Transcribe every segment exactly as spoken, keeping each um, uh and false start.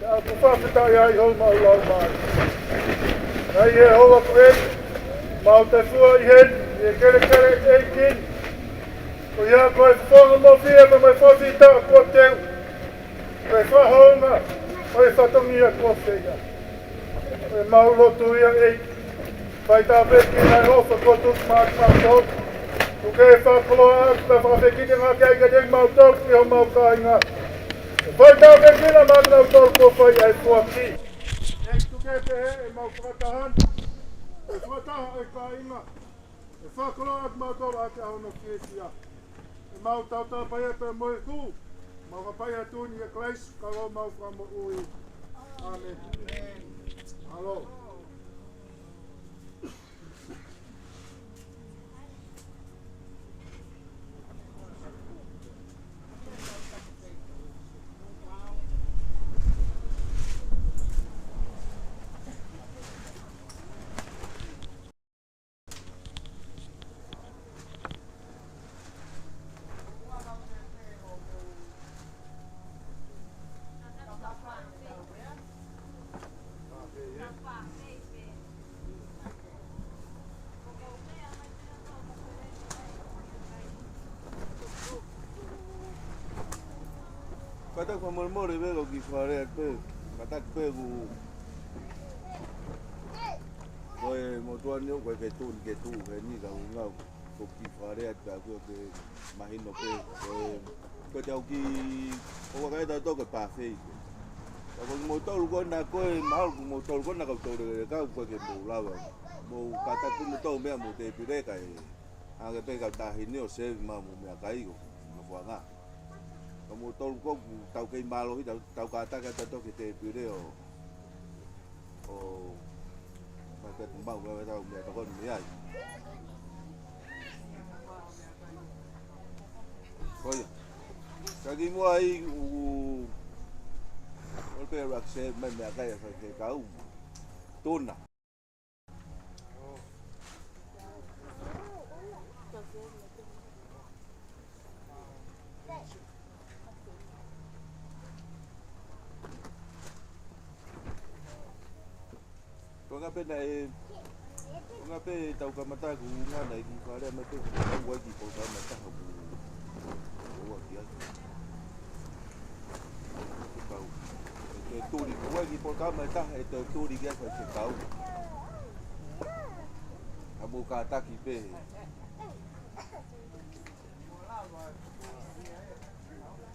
ʻOku fakafetaʻi ai homau laumālie. ʻA ia ʻoku ʻi heni, mau tefua ʻi heni, ʻi he kelekele ʻeiki ni. Ko ia ko e fofonga mofia, ko e fofonga fita kuo teu. Ko e fakahounga, ko e fatongia kuo feia. Ko e mau lotu ia ʻEiki. Fai tāpuekina e ʻofa kuo tuku maʻa kimautolu. Tuku ke fakakoloa atu, fakafekikiʻi ange kiate kimautolu, ki homau kāinga. Fai tāpuekina maʻa kinautolu kuo fai ʻa e foaki. ʻEiki, tuku ke pehē ʻemau fakataha ni, ʻe fakataha ʻa e kāinga. ʻE fakakoloa atu kimautolu ʻaki hono fiesia. ʻEmau tautapa ia pea mo e kū. Mau ka pai atu ni ʻia Kalaisi, ko homau Fakamoʻui. ʻĀmeni. Mālō. Kātaki fakamolemole pē ko e kiʻi fakalea pē, kātaki pē ku ko e motuʻa ni ʻoku ʻikai ke tuʻu ni ke tuʻu heni ka u ngau. Ko e kiʻi fakalea atu ʻoku ke mahino pē, ko e, ko e te au ki, ʻoku ʻikai ke tau toka pāfei pē. Ka ko kimoutolu ko ena ko e mahalo ko kimoutolu ko ena kau tau lekeleka ʻoku ʻikai ke mou lava. Mou kātaki kimoutolu meʻa mo tēpile kae ʻange pē kau taʻahine ʻo sevi mai mo meʻakai ko, no kuanga. Ka moutolu ko ʻoku tau kei mālohi, tau, tau kātaki atu toki tēpile ʻo ʻo, mai pē tumau, mai pē tau meʻa tokoni mei ai. Ko ia. Ka kimuʻa ai, u, u, ʻo pē rak se, mai meʻakai ʻa e fai ke kau. Tuna. Ko e ʻuhinga pē naʻe, ko e ʻuhinga pē tau kamata ku ngana i ki fale mai pē ku tau wai ki pō tau mai taha ku ua ki ai. Ke kau. E te tuli, ku wai ki pō tau mai taha, e te tuli ki ai fai ke kau. A mo kātaki pē.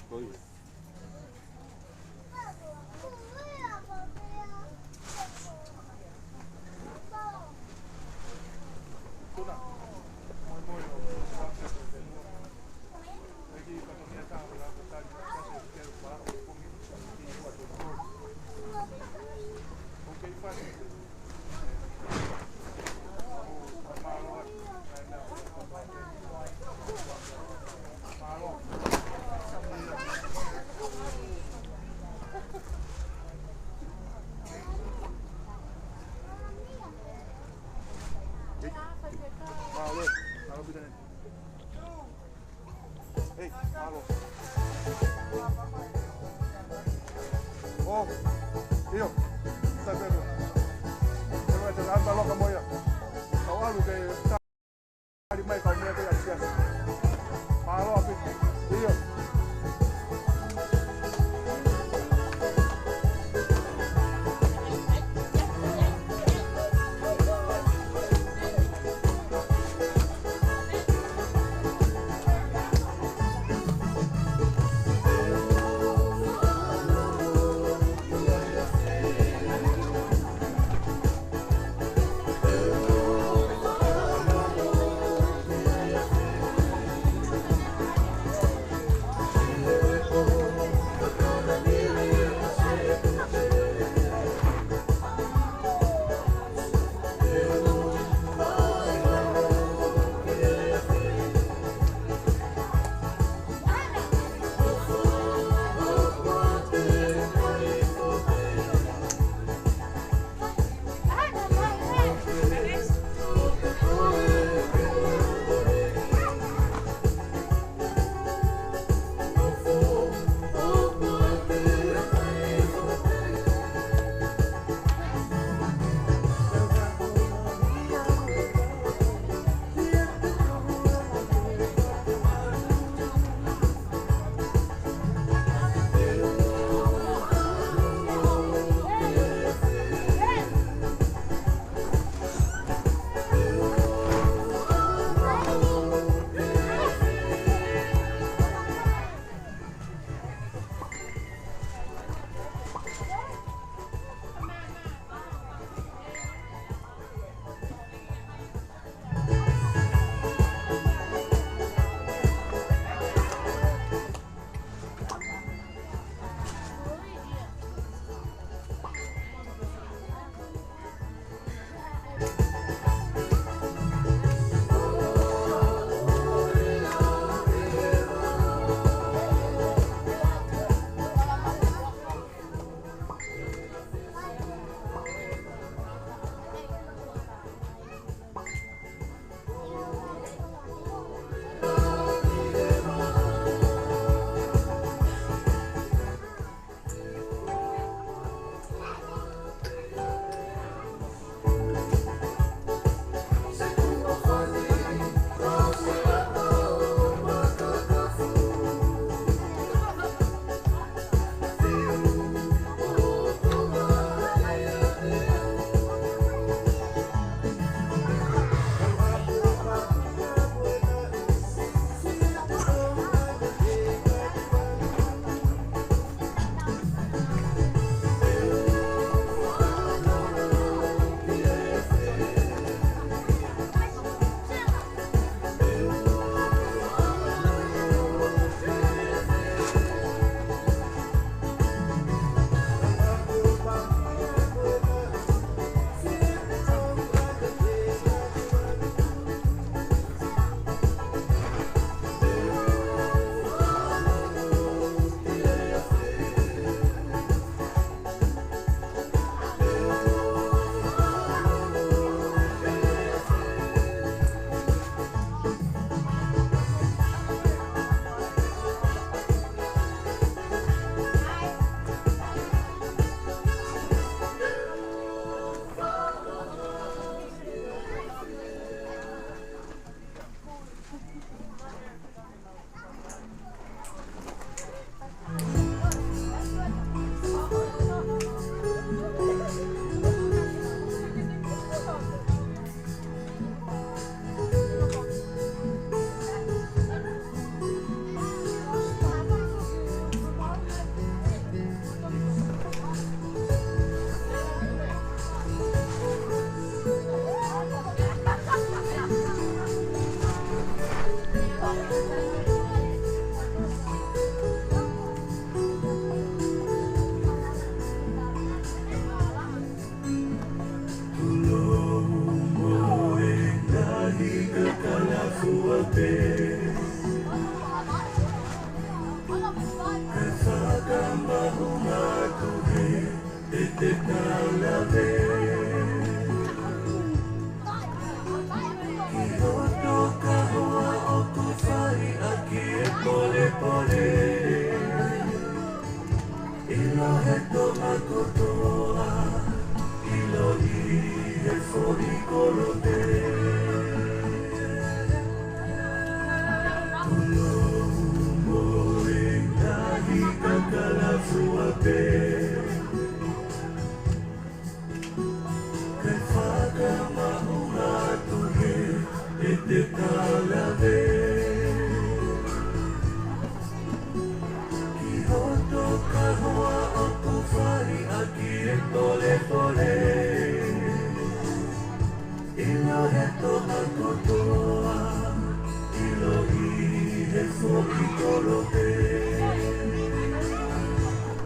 Ko ia. Hei, mālō. ʻO, ʻio. Sai pē. Te ua te ata loka mo ia. Kau ʻalu ke tali mai kau meʻa ke asiasi. Mālō ʻaupito. ʻIo. Te kalave ki hoto kahoa ʻoku fai ʻaki e polepole. ʻIlo he toʻa kotoa, ʻilo ʻi he foʻi kolope.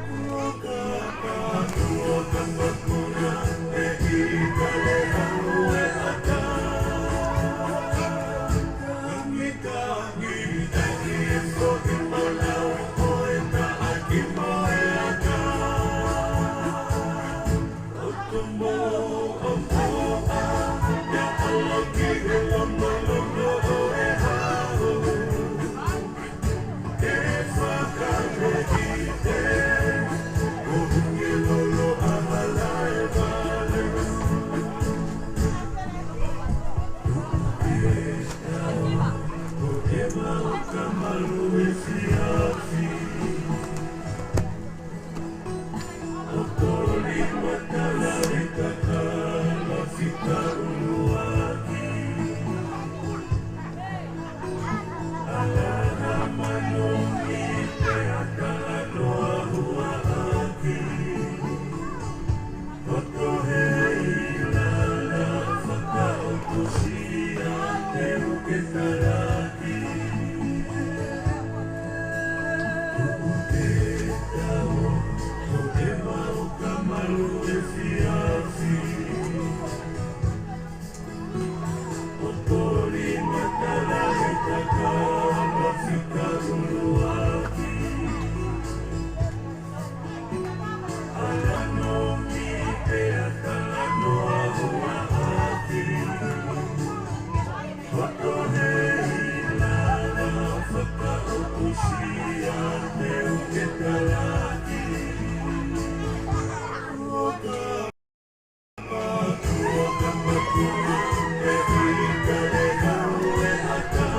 Kuo ka pa, kuo ka pa kuna e ʻi kale hau e ʻata. Tangi, tangi, tangi e foʻi manao ʻo e taʻaki mo e ʻata. ʻOku mou ʻo mou ʻa, ia ʻaloki e lomolomo ʻo e hau. Ke fakameʻite, ko Hungelolo ʻa Halaevalu. Tuku ke tau, ko e mau ka malu e fiafi. ʻO toli matala e kakala fika ʻuluaki. ʻAla ha manoni pea talanoa huaʻaki. Hoto he ilala fakaʻopusia te u ke talaki. Tuku ke tau, ko e mau ka malu e fiafi. ʻO toli matala e kakala fika ʻuluaki. ʻAla nō mi pea talanoa huaʻaki. Hoto he ilala fakaʻopusia te u ke talaki. Kuo ka pa, kuo ka pa kuna e ʻi kale hau e ʻata.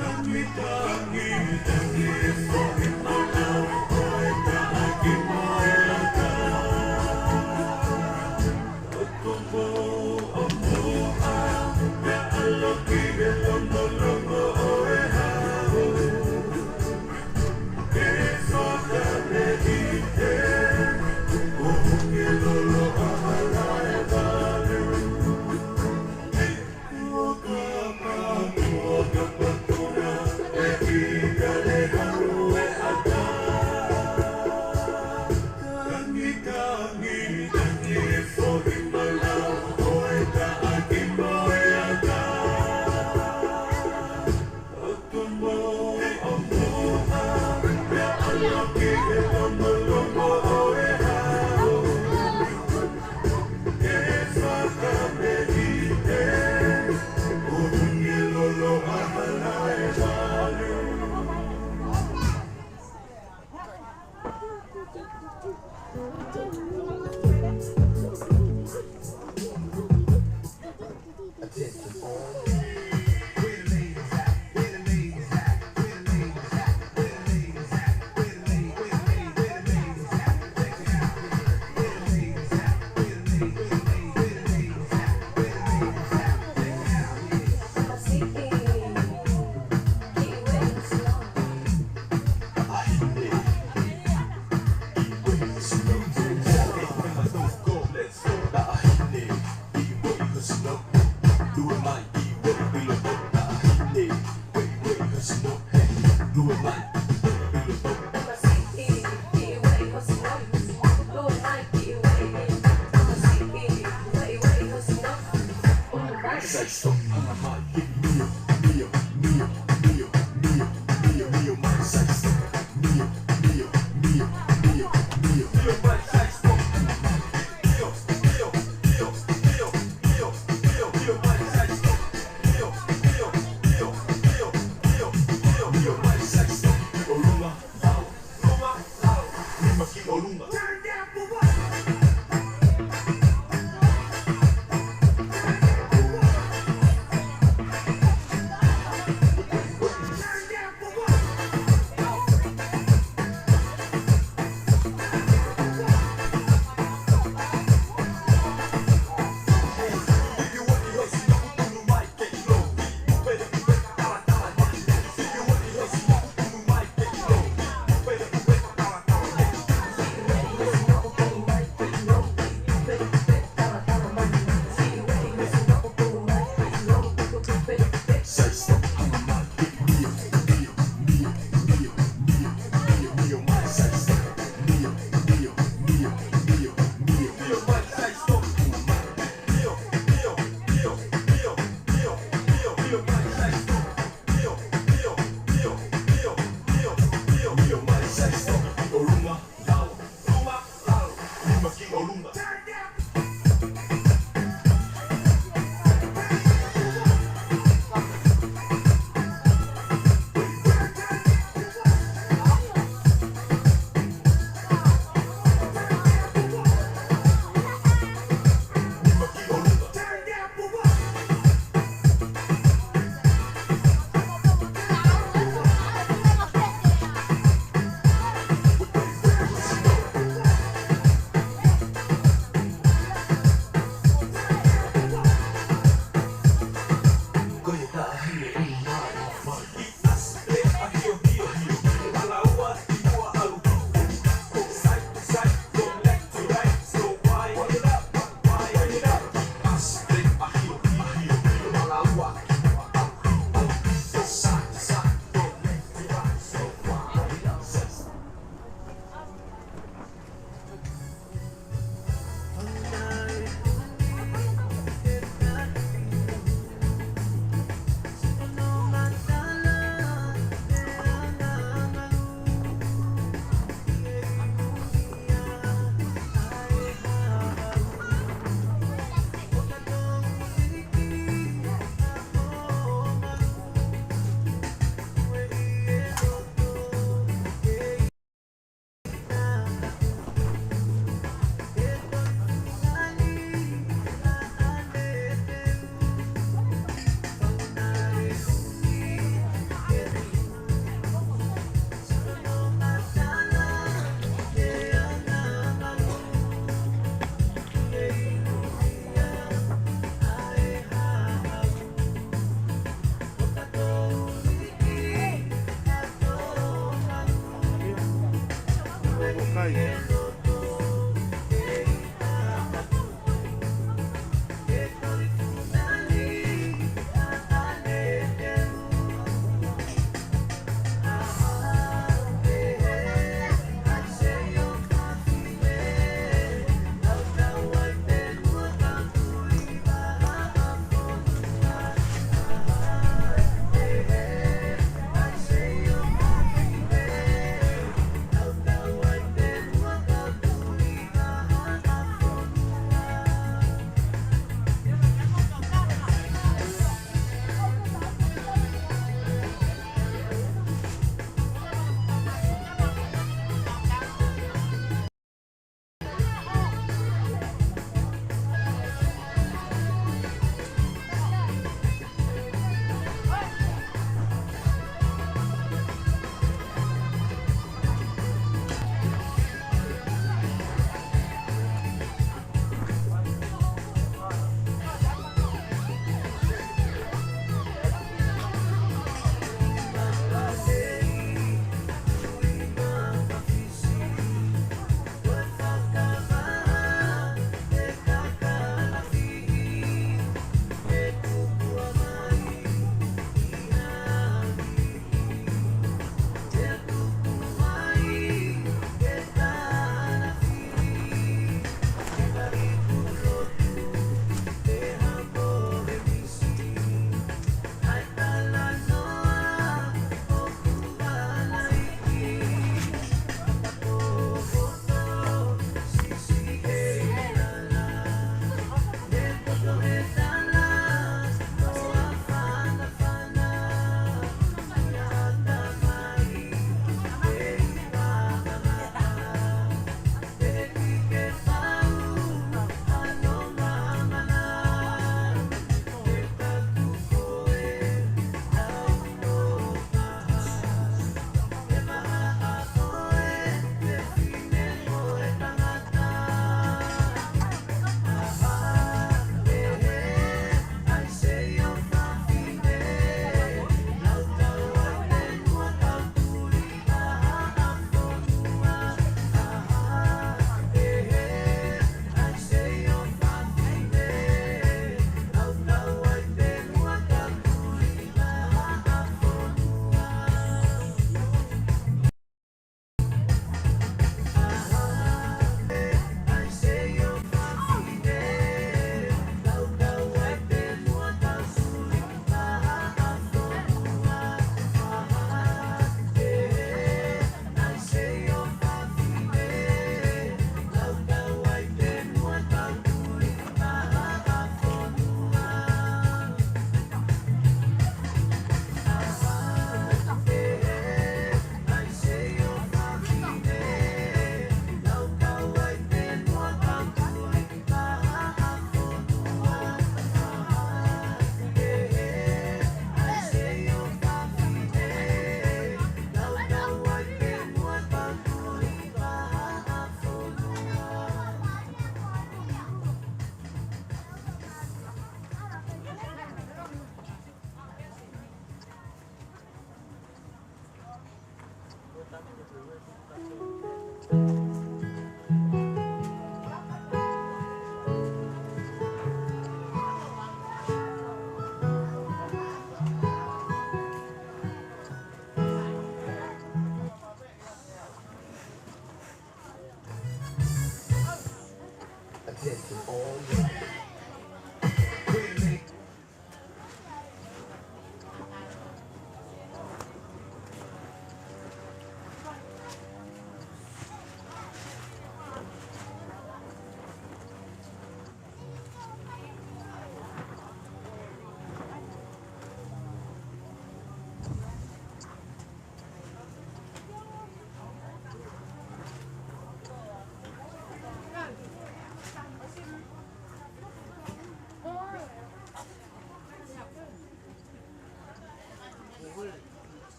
Tangi, tangi, tangi e foʻi manao ʻo e taʻaki mo e ʻata. ʻOku mou ʻo mou ʻa, ia ʻaloki e lomolomo ʻo e hau. Ke fakameʻite, ko Hungelolo ʻa Halaevalu. Kuo ka pa, kuo ka pa kuna e ʻi kale hau e ʻata. Tangi, tangi, tangi e foʻi manao ʻo e taʻaki mo e ʻata. ʻOku mou ʻo mou ʻa, ia ʻaloki e lomolomo ʻo e hau. Ke fakameʻite, ko Hungelolo ʻa Halaevalu. Say so, I'm a mic, give me a